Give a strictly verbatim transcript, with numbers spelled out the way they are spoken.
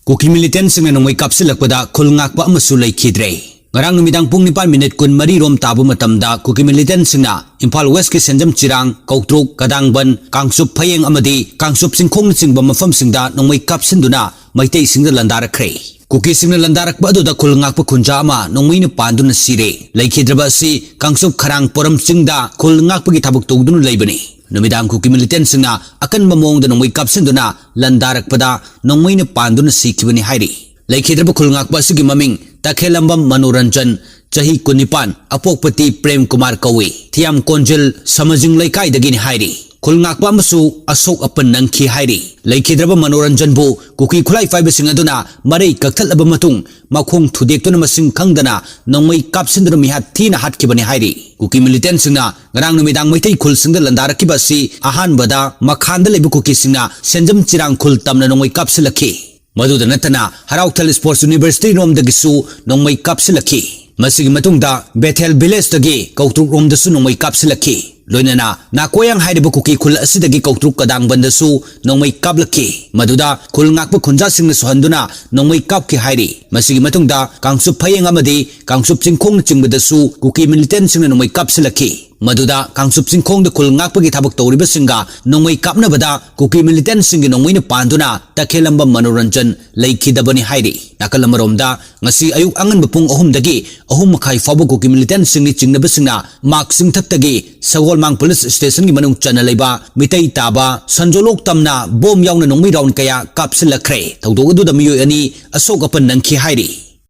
ꯀꯨꯀꯤ ꯃꯤꯂꯤꯇꯦꯟꯁꯤꯡꯅ ꯅꯣꯡꯃꯩ ꯀꯥꯞꯁꯤꯜꯂꯛꯄꯗ ꯈꯨꯜ ꯉꯥꯛꯄ ꯑꯃꯁꯨ ꯂꯩꯈꯤꯗ꯭ꯔꯦ꯫ ꯉꯔꯥꯡ ꯅꯨꯃꯤꯗꯥꯡ ꯄꯨꯡ ꯅꯤꯄꯥꯟ ꯃꯤꯅꯤꯠ ꯀꯨꯟꯃꯔꯤ ꯔꯣꯝ ꯇꯥꯕ ꯃꯇꯝꯗ ꯀꯨꯀꯤ ꯃꯤꯂꯤꯇꯦꯟꯁꯤꯡꯅ ꯏꯝꯐꯥꯜ ꯋꯦꯁꯀꯤ ꯁꯦꯟꯖꯝ ꯆꯤꯔꯥꯡ, ꯀꯧꯇ꯭ꯔꯨꯛ, ꯀꯗꯥꯡꯕꯟ, ꯀꯥꯡꯆꯨꯞ ꯐꯌꯦꯡ ꯑꯃꯗꯤ ꯀꯥꯡꯆꯨꯞ ꯆꯤꯡꯈꯣꯡꯅꯆꯤꯡꯕ ꯃꯐꯝꯁꯤꯡꯗ ꯅꯣꯡꯃꯩ ꯀꯥꯞꯁꯤꯟꯗꯨꯅ ꯃꯩꯇꯩꯁꯤꯡꯗ ꯂꯥꯟꯗꯥꯔꯛꯈ꯭ꯔꯦ꯫ ꯀꯨꯀꯤꯁꯤꯡꯅ ꯂꯥꯟꯗꯥꯔꯛꯄ ꯑꯗꯨꯗ ꯈꯨꯜ ꯉꯥꯛꯄ ꯈꯨꯟꯖꯥ ꯑꯃ ꯅꯣꯡꯃꯩꯅ ꯄꯥꯟꯗꯨꯅ ꯁꯤꯔꯦ꯫ ꯂꯩꯈꯤꯗ꯭ꯔꯕ ꯑꯁꯤ ꯀꯥꯡꯆꯨꯞ ꯈꯔꯥꯡ ꯄꯣꯔꯝ ꯆꯤꯡꯗ ꯈꯨꯜ ꯉꯥꯛꯄꯒꯤ ꯊꯕꯛ ꯇꯧꯗꯨꯅ ꯂꯩꯕꯅꯤ꯫ ꯅꯨꯃꯤꯗꯥꯡ ꯀꯨꯀꯤ ꯃꯤꯂꯤꯇꯦꯟꯁꯤꯡꯅ ꯑꯀꯟꯕ ꯃꯑꯣꯡꯗ ꯅꯣꯡꯃꯩ ꯀꯥꯞꯁꯤꯟꯗꯨꯅ ꯂꯥꯟꯗꯥꯔꯛꯄꯗ ꯅꯣꯡꯃꯩꯅ ꯄꯥꯟꯗꯨꯅ ꯁꯤꯈꯤꯕꯅꯤ ꯍꯥꯏꯔꯤ꯫ ꯂꯩꯈꯤꯗ꯭ꯔꯕ ꯈꯨꯜ ꯉꯥꯛꯄ ꯑꯁꯤꯒꯤ ꯃꯃꯤꯡ ꯇꯈꯦꯂꯝꯕꯝ ꯃꯅꯣꯔꯟꯖꯟ, ꯆꯍꯤ ꯀꯨꯟꯅꯤꯄꯥꯟ, ꯑꯄꯣꯛꯄꯇꯤ ꯄ꯭ꯔꯦꯝ ꯀꯨꯃꯥꯔ ꯀꯧꯏ꯫ ꯊꯤꯌꯥꯝ ꯀꯣꯟꯖꯤꯜ ꯁꯃꯖꯤꯡ ꯂꯩꯀꯥꯏꯗꯒꯤꯅꯤ ꯍꯥꯏꯔꯤ꯫ ꯈꯨꯜ ꯉꯥꯛꯄ ꯑꯃꯁꯨ ꯑꯁꯣꯛ ꯑꯄꯟ ꯅꯪꯈꯤ ꯍꯥꯏꯔꯤ꯫ ꯂꯩꯈꯤꯗ꯭ꯔꯕ ꯃꯅꯣꯔꯟꯖꯟꯕꯨ ꯀꯨꯀꯤ ꯈꯨꯠꯂꯥꯏ ꯄꯥꯏꯕꯁꯤꯡ ꯑꯗꯨꯅ ꯃꯔꯩ ꯀꯛꯊꯠꯂꯕ ꯃꯇꯨꯡ ꯃꯈꯣꯡ ꯊꯨꯗꯦꯛꯇꯨꯅ ꯃꯁꯤꯡ ꯈꯪꯗꯅ ꯅꯣꯡꯃꯩ ꯀꯥꯞꯁꯤꯟꯗꯨꯅ ꯃꯤꯍꯥꯠ ꯊꯤꯅ ꯍꯥꯠꯈꯤꯕꯅꯤ ꯍꯥꯏꯔꯤ꯫ ꯀꯨꯀꯤ ꯃꯤꯂꯤꯇꯦꯟꯁꯤꯡꯅ ꯉꯔꯥꯡ ꯅꯨꯃꯤꯗꯥꯡ ꯃꯩꯇꯩ ꯈꯨꯜꯁꯤꯡꯗ ꯂꯥꯟꯗꯥꯔꯛꯈꯤꯕ ꯑꯁꯤ ꯑꯍꯥꯟꯕꯗ ꯃꯈꯥꯟꯗ ꯂꯩꯕ ꯀꯨꯀꯤꯁꯤꯡꯅ ꯁꯦꯟꯖꯝ ꯆꯤꯔꯥꯡ ꯈꯨꯜ ꯇꯝꯅ ꯅꯣꯡꯃꯩ ꯀꯥꯞꯁꯤꯜꯂꯛꯈꯤ꯫ ꯃꯗꯨꯗ ꯅꯠꯇꯅ ꯍꯔꯥꯎꯊꯜ ꯁ꯭ꯄꯣꯔꯠꯁ ꯌꯨꯅꯤꯚꯔꯁꯤꯇꯤ ꯔꯣꯝꯗꯒꯤꯁꯨ ꯅꯣꯡꯃꯩ ꯀꯥꯞꯁꯤꯜꯂꯛꯈꯤ꯫ ꯃꯁꯤꯒꯤ ꯃꯇꯨꯡꯗ ꯕꯦꯊꯦꯜ ꯚꯤꯂꯦꯖꯇꯒꯤ ꯀꯧꯇ꯭ꯔꯨꯛ ꯔꯣꯝꯗꯁꯨ ꯅꯣꯡꯃꯩ ꯀꯥꯞꯁꯤꯜꯂꯛꯈꯤ꯫ ꯂꯣꯏꯅꯅ ꯅꯥꯀꯣꯌꯥꯡ ꯍꯥꯏꯔꯤꯕ ꯀꯨꯀꯤ ꯈꯨꯜ ꯑꯁꯤꯗꯒꯤ ꯀꯧꯇ꯭ꯔꯨꯛ ꯀꯗꯥꯡꯕꯟꯗꯁꯨ ꯅꯣꯡꯃꯩ ꯀꯥꯞꯂꯛꯈꯤ꯫ ꯃꯗꯨꯗ ꯈꯨꯜ ꯉꯥꯛꯄ ꯈꯨꯟꯖꯥꯁꯤꯡꯅ ꯁꯨꯍꯟꯗꯨꯅ ꯅꯣꯡꯃꯩ ꯀꯥꯞꯈꯤ ꯍꯥꯏꯔꯤ꯫ ꯃꯁꯤꯒꯤ ꯃꯇꯨꯡꯗ ꯀꯥꯡꯆꯨꯞ ꯐꯌꯦꯡ ꯑꯃꯗꯤ ꯀꯥꯡꯆꯨꯞ ꯆꯤꯡꯈꯣꯡꯅꯆꯤꯡꯕꯗꯁꯨ ꯀꯨꯀꯤ ꯃꯤꯂꯤꯇꯦꯟꯁꯤꯡꯅ ꯅꯣꯡꯃꯩ ꯀꯥꯞꯁꯤꯜꯂꯛꯈꯤ꯫ ꯃꯗꯨꯗ ꯀꯥꯡꯆꯨꯞ ꯆꯤꯡꯈꯣꯡꯗ ꯈꯨꯜ ꯉꯥꯛꯄꯒꯤ ꯊꯕꯛ ꯇꯧꯔꯤꯕꯁꯤꯡꯒ ꯅꯣꯡꯃꯩ ꯀꯥꯞꯅꯕꯗ ꯀꯨꯀꯤ ꯃꯤꯂꯤꯇꯦꯟꯁꯤꯡꯒꯤ ꯅꯣꯡꯃꯩꯅ ꯄꯥꯟꯗꯨꯅ ꯇꯈꯦꯂꯝꯕꯝ ꯃꯅꯣꯔꯟꯖꯟ ꯂꯩꯈꯤꯗꯕꯅꯤ ꯍꯥꯏꯔꯤ꯫ ꯅꯥꯀꯜ ꯑꯃꯔꯣꯝꯗ ꯉꯁꯤ ꯑꯌꯨꯛ ꯑꯉꯟꯕ ꯄꯨꯡ ꯑꯍꯨꯝꯗꯒꯤ ꯑꯍꯨꯝ ꯃꯈꯥꯏ ꯐꯥꯎꯕ ꯀꯨꯀꯤ ꯃꯤꯂꯤꯇꯦꯟꯁꯤꯡꯅꯤ ꯆꯤꯡꯅꯕꯁꯤꯡꯅ ꯃꯥꯛ ꯆꯤꯡꯊꯛꯇꯒꯤ ꯁꯒꯣꯜꯃꯥꯡ ꯄꯨꯂꯤꯁ ꯁ꯭ꯇꯦꯁꯟꯒꯤ ꯃꯅꯨꯡ ꯆꯟꯅ ꯂꯩꯕ ꯃꯤꯇꯩ ꯇꯥꯕ ꯁꯟꯖꯣꯂꯣꯛ ꯇꯝꯅ ꯕꯣꯝ ꯌꯥꯎꯅ ꯅꯣꯡꯃꯩ ꯔꯥꯎꯟ ꯀꯌꯥ ꯀꯥꯞꯁꯤꯜꯂꯛꯈ꯭ꯔꯦ꯫ ꯊꯧꯗꯣꯛ ꯑꯗꯨꯗ ꯃꯤꯑꯣꯏ ꯑꯅꯤ ꯑꯁꯣꯛ ꯑꯄꯟ ꯅꯪꯈꯤ ꯍꯥꯏꯔꯤ꯫